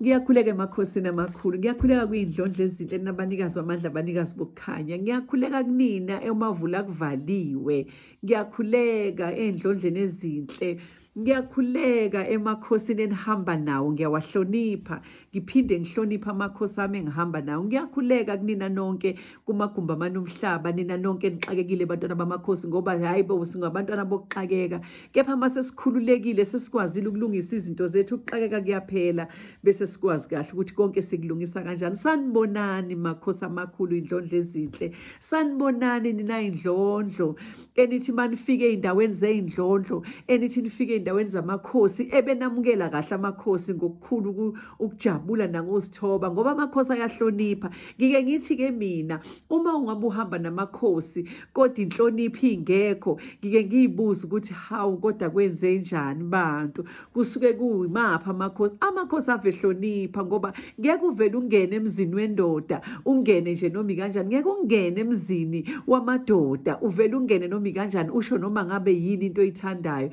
Ngiyakhuleka emakhosini amakhulu, ngiyakhuleka kwiy'ndlondlo ezinhle nabanikazi bamandla, abanikazi bokukhanya. Ngiyakhuleka kunina emavula kuvaliwe. Ngiyakhuleka ey'ndlondleni ezinhle. Ngiyakhuleka emakhosini enihamba nawo, ngiyawahlonipha. Ngiphinde ngihloniphe amakhosi ami engihamba nawo. Ngiyakhuleka kunina nonke kumagumbi amane omhlaba, nina nonke nixakekile bantwana bamakhosi, ngoba hhayi bo singabantwana bokuxakeka. Kepha uma sesikhululekile sesikwazile ukulungisa izinto zethu, ukuxakeka kuyaphela bese sikwazi kahle ukuthi konke sikulungisa kanjani. Sanibonani makhosi amakhulu, indlondlo ezinhle. Sanibonani nina indlondlo enithi manifike ey'ndaweni zey'ndlondlo, enithi nifike ey'ndaweni zamakhosi ebenamukela kahle amakhosi ngokukhulu ukujabula nangozithoba, ngoba amakhosi ayahlonipha. Ngike ngithi-ke mina uma ungabe uhamba namakhosi kodwa inhlonipho ingekho, ngike ngiyibuze ukuthi hawu kodwa kwenze njani bantu, kusuke kuyimaphi amakhosi? Amakhosi ave hlonipha, ngoba ngeke uvele ungene emzini wendoda ungene nje noma ikanjani, ngeke ungene emzini wamadoda uvele ungene noma ikanjani, usho noma ngabe yini into oyithandayo.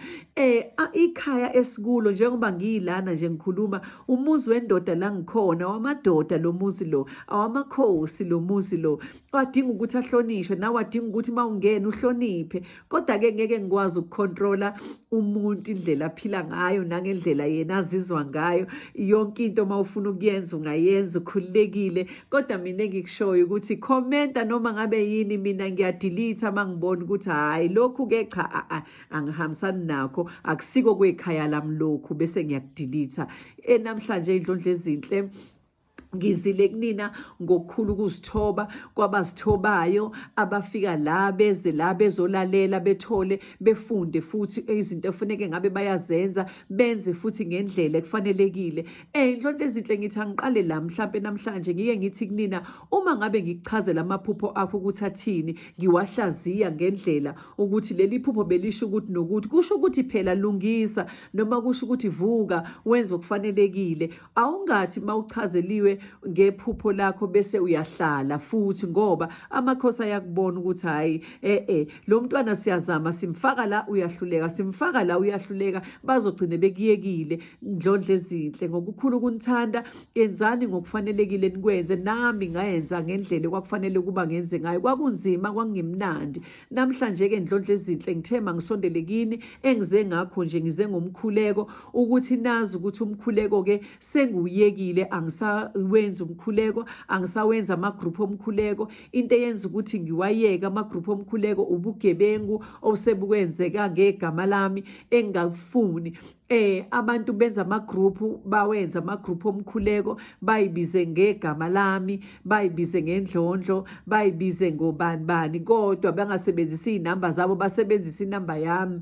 Ikhaya esikulo njengoba ngiyilana nje ngikhuluma, umuzi wendoda la ngikhona wamadoda, lo muzi lo awamakhosi, lo muzi lo wadinga ukuthi ahlonishwe, nawe wadinga ukuthi uma ungena uhloniphe. Kodwa-ke ngeke ngikwazi ukukhontrola umuntu indlela aphila ngayo nangendlela yena azizwa ngayo. Yonke into uma ufuna ukuyenza ungayenza ukhululekile, kodwa mina engikushoyo ukuthi khomenta noma ngabe yini, mina ngiyadelete uma ngibona ukuthi hhayi lokhu-ke cha, angihambisani nakho, akusiko kwekhaya lami lokhu, bese ngiyakudelete. Namhlanje iy'ndlondlo ezinhle ngizile kunina ngokukhulu ukuzithoba kwabazithobayo abafika la beze la bezolalela, bethole befunde futhi izinto efuneke ngabe bayazenza, benze futhi ngendlela ekufanelekile. Inhlonto ezinhle ngithi angiqale la mhlampe namhlanje ngike ngithi kunina, uma ngabe ngikuchazela amaphupho akho ukuthi athini, ngiwahlaziya ngendlela ukuthi leli phupho belisho ukuthi nokuthi kusho ukuthi phela lungisa, noma kusho ukuthi vuka wenze okufanelekile. Awungathi mawuchazeliwe ngephupho lakho bese uyahlala futhi, ngoba amakhosi ayakubona ukuthi hhayi lo mntwana siyazama simfaka la uyahluleka, simfaka la uyahluleka, bazogcine bekuyekile. Ndlondlo ezinhle, ngokukhulu ukunithanda, yenzani ngokufanelekile nikwenze. Nami ngayenza ngendlela ekwakufanele ukuba ngenze ngayo, kwakunzima kwakungemnandi. Namhlanje-ke ndlondlo ezinhle ngithe mangisondele kini, engize ngakho nje ngize ngomkhuleko ukuthi nazi ukuthi umkhuleko-ke sengiwuyekile, angisawenzi umkhuleko, angisawenzi amagruphu omkhuleko. Into eyenza ukuthi ngiwayeke amagruphu omkhuleko ubugebengu osebukwenzeka ngegama lami engingakufuni. Abantu benza ama-group, bawenza ama-group omkhuleko, bayibize ngegama lami, bayibize ngendlondlo, bayibize ngobani bani, kodwa bangasebenzisi iy'namba zabo, basebenzise inamba yami.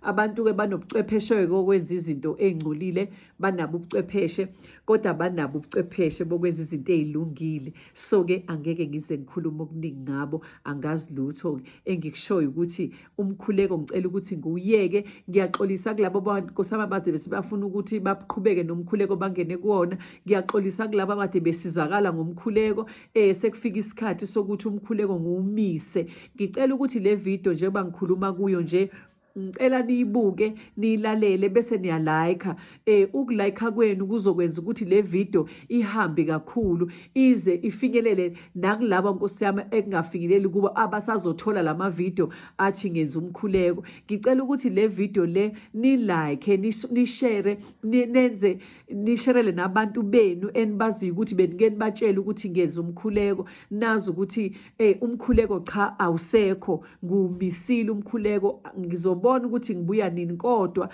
Abantu-ke banobuchwepheshe kokwenza izinto ey'ngcolile, banabo ubuchwepheshe, kodwa banabo ubuchwepheshe bokwenza izinto ey'lungile. So-ke angeke ngize ngikhulume okuningi ngabo, angazi lutho-ke. Engikushoyo ukuthi umkhuleko ngicela ukuthi ngiwuyeke. Ngiyaxolisa kulabo bantu abade besibafuna ukuthi baqhubeke nomkhuleko bangene kuwona. Ngiyaxolisa kulabo abade besizakala ngomkhuleko. Sekufika isikhathi sokuthi umkhuleko ngiwumise. Ngicela ukuthi le video njengoba ngikhuluma kuyo nje, ngicela niyibuke niyilalele bese niyalayikha. Ukulayikha kwenu kuzokwenza ukuthi le video ihambe kakhulu ize ifinyelele nakulabo nkosi yami ekungafinyeleli kubo abasazothola lama video athi ngenza umkhuleko. Ngicela ukuthi le video le ni like, ni share, nenze nisherele nabantu benu enibaziyo ukuthi benike nibatshele ukuthi ngenza umkhuleko. Nazi ukuthi umkhuleko cha awusekho, ngiwumisile umkhuleko, ngizobona ukuthi ngibuya nini, kodwa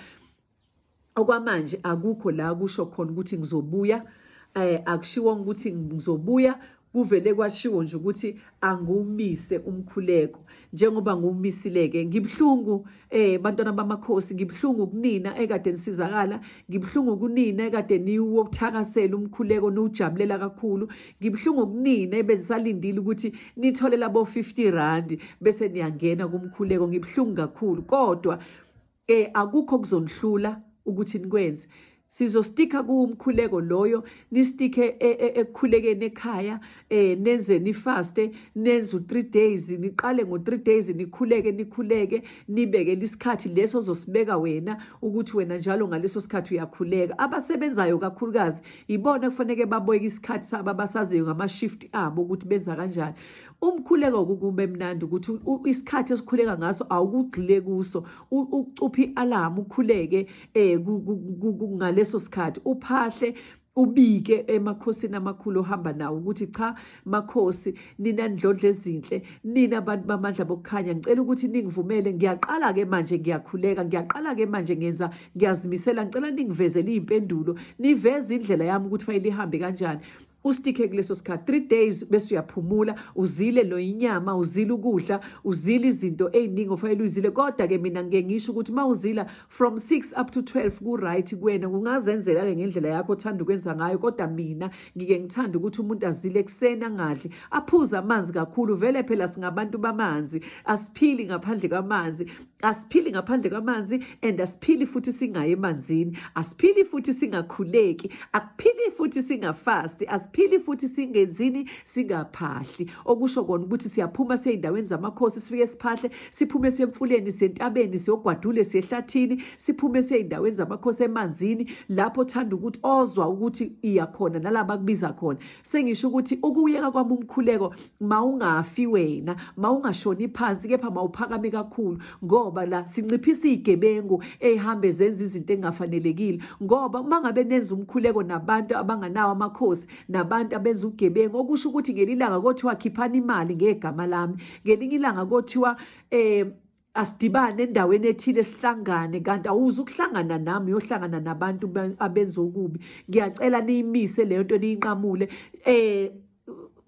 okwamanje akukho la kusho khona ukuthi ngizobuya. Akushiwo ukuthi ngizobuya, kuvele kwashiwo nje ukuthi angiwumise umkhuleko. Njengoba ngiwumisile-ke, ngibuhlungu bantwana bamakhosi, ngibuhlungu kunina ekade nisizakala, ngibuhlungu kunina ekade niwuthakasela umkhuleko niwujabulela kakhulu, ngibuhlungu kunina ebenisalindile ukuthi nithole labo 50 rand bese niyangena kumkhuleko. Ngibuhlungu kakhulu, kodwa akukho kuzonihlula ukuthi nikwenze. Sizostikha kuwumkhuleko loyo, nistike e, e, ekukhulekeni ekhaya, nenze nifaste, nenze u3 days, niqale ngo3 days nikhuleke, nikhuleke, nibeke isikhathi leso ozosibeka wena ukuthi wena njalo ngaleso sikhathi uyakhuleka. Abasebenzayo kakhulukazi ibona kufanele baboyeke isikhathi sabo abasaziyo ngama shift abo ukuthi benza kanjani. Umkhuleko kube mnandi ukuthi isikhathi esikhuleka ngaso awukugxile kuso, ucuphe i-alarm ukhuleke ngaleso sikhathi, uphahle, ubike emakhosini amakhulu ohamba nawo ukuthi cha makhosi, nina ndlondlo ezinhle, nina abantu bamandla bokukhanya, ngicela ukuthi ningivumele, ngiyaqala ke manje ngiyakhuleka, ngiyaqala ke manje ngenza, ngiyazimisela, ngicela ningivezele izimpendulo, niveze indlela yami ukuthi fanele ihambe kanjani. Ustike kuleso sikhathi 3 days bese uyaphumula, uzile lo inyama, uzile ukudla, uzile izinto eziningi ofanele uzile. Kodwa ke mina ngike ngisho ukuthi mawuzila from 6 up to 12 ku right kuwena, ungazenzela ke ngendlela yakho othanda ukwenza ngayo. Kodwa mina ngike ngithanda ukuthi umuntu azile ekuseni, angadli, aphuze amanzi kakhulu. Vele phela singabantu bamanzi, asiphili ngaphandle kwamanzi, asiphili ngaphandle kwamanzi, and asiphili futhi singayi emanzini, asiphili futhi singakhuleki, akuphili futhi singafasti, asiphili futhi singenzini, singaphahli. Okusho kona ukuthi siyaphuma siye ey'ndaweni zamakhosi, sifike siphahle, siphume siye emfuleni, siye entabeni, siyogwadule, siye ehlathini, siphume siye ey'ndaweni zamakhosi, emanzini, lapho othanda ukuthi ozwa ukuthi iya khona nalaba kubiza khona. Sengisho ukuthi ukuyeka kwami umkhuleko, mawungafi wena, mawungashoni phansi, kepha mawuphakame kakhulu, ngoba la sinciphisa izigebengu ezihambe zenza izinto engafanelekile. Ngoba uma ngabe nenza umkhuleko nabantu abanganawo amakhosi nabantu abenza ubugebengu, okusho ukuthi ngelilanga kothiwa khiphani imali ngegama lami, ngelinye ilanga kothiwa asidibane endaweni ethile sihlangane, kanti awuze ukuhlangana nami, uyohlangana nabantu abenza okubi. Ngiyacela niyimise leyo nto, niyinqamule.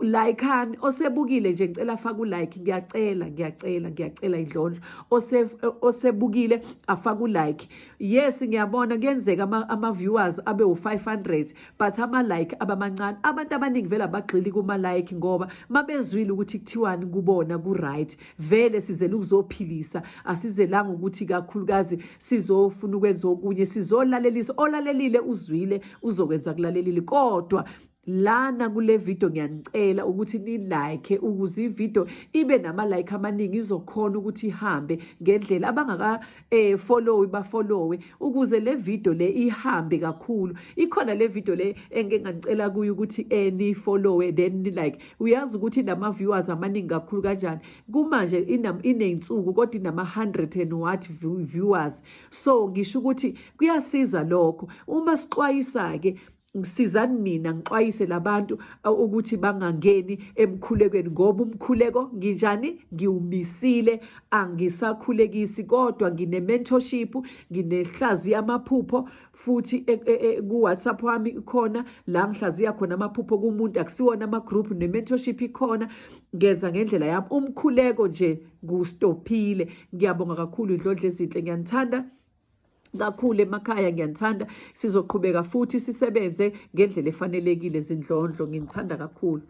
Likeani osebukile nje, ngicela afake ulike, ngiyacela, ngiyacela, ngiyacela indlondlo, osebukile afake ulike. Yes, ngiyabona kuyenzeka ama viewers abe u500 but ama like abamancane. Abantu abaningi vele abagxili kuma like ngoba mabezwile ukuthi kuthiwani kubona ku right. Vele sizele ukuzophilisa, asizelanga ukuthi kakhulukazi sizofuna ukwenza okunye, sizolalelisa. Olalelile uzwile, uzokwenza kulalelile. Kodwa lana kule video ngiyanicela ukuthi ni like ukuze ivideo ibe nama like amaningi, izokhona ukuthi ihambe ngendlela. Abangaka follow bafollowe ukuze le video le ihambe kakhulu. Ikhona le video le engike nganicela kuyo ukuthi ni follow then ni like. Uyazi ukuthi inama viewers amaningi kakhulu kanjani kumanje? Ineyinsuku kodwa inama 100 and what viewers. So ngisho ukuthi kuyasiza lokho uma sixwayisa ke. Ngisizani mina ngixwayise labantu ukuthi bangangeni emkhulekweni, ngoba umkhuleko nginjani, ngiwumisile, angisakhulekisi. Kodwa ngine mentorship, nginehlaziya amaphupho futhi ku WhatsApp wami ikhona la ngihlaziya khona amaphupho kumuntu, akusiwona ama group, ne mentorship ikhona, ngenza ngendlela yami. Umkhuleko nje ngustophile. Ngiyabonga kakhulu, indlondlo ezinhle, ngiyanithanda kakhulu emakhaya, ngiyanithanda. Sizoqhubeka futhi sisebenze ngendlela efanelekile, zindlondlo, nginithanda kakhulu.